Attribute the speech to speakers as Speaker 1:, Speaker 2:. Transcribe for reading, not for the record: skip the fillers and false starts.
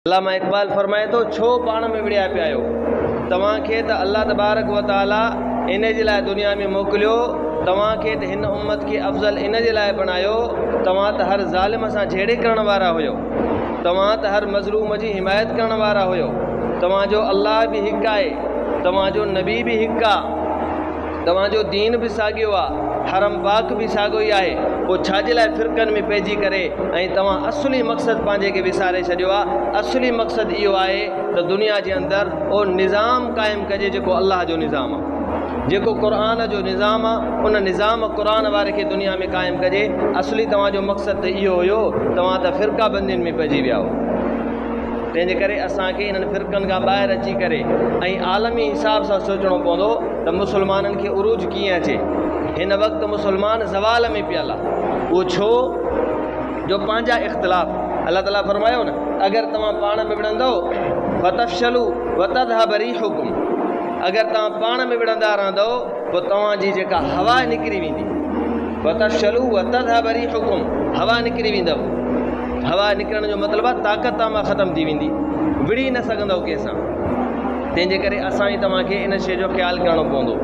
Speaker 1: علامه اقبال فرمائي ٿو، ڇو پاڻ ۾ وڙهيا پيا آهيو؟ توهان کي ته الله تبارڪ و تعاليٰ ان جي لاء دنيا ۾ موڪليو، توهان کي ته هن امت کي افضل ان جي لاء بڻايو، توهان ته هر ظالم سان جهيڙي ڪرڻ وارا هيو، توهان ته هر مظلوم جي حمايت ڪرڻ وارا هيو، توهان جو الله به هڪ آهي، توهان جو نبي به هڪ آ. توهان جو دين به ساڳيو آ، حرم پاڪ به ساڳيو ئي آهي، پوء ڇا جي لاء فرقن ۾ پئجي ڪري ۽ توهان اصلي مقصد پنهنجي کي وساري ڇڏيو آ، اصلي مقصد اهو آهي ته دنيا جي اندر اهو نظام قائم ڪجي جيڪو الله جو نظام آ، جيڪو قرآن جو نظام آ، ان نظام قرآن واري کي دنيا ۾ قائم ڪجي، اصلي توهان جو مقصد ته اهو هيو، توهان ته فرقه بندين ۾ پئجي ويا آهو. تنهن جي ڪري اسان کي انهن فرقن کان ٻاهر اچي ڪري ۽ عالمي حساب سان سوچڻو پوندو ته مسلمانن کي عروج ڪيئن اچي. هن وقت مسلمان زوال ۾ پيل آ. اهو ڇو جو پنهنجا اختلاف. الله تعالي فرمايو نه اگر توهان پاڻ ۾ وڙهندؤ فتفشلوا وتذهب ريحڪم اگر توهان پاڻ ۾ وڙهندا رهندؤ پوء توهان جي جيڪا هوا نڪري ويندي فتفشلوا وتذهب ريحڪم هوا نڪري ويندؤ هوا نڪرڻ جو مطلب آ طاقت توهان مان ختم ٿي ويندي وڙهي نه سگهندؤ ڪنهن سان. تنهن جي ڪري اسان ۽ توهان کي ان شيء جو خيال ڪرڻو پوندو.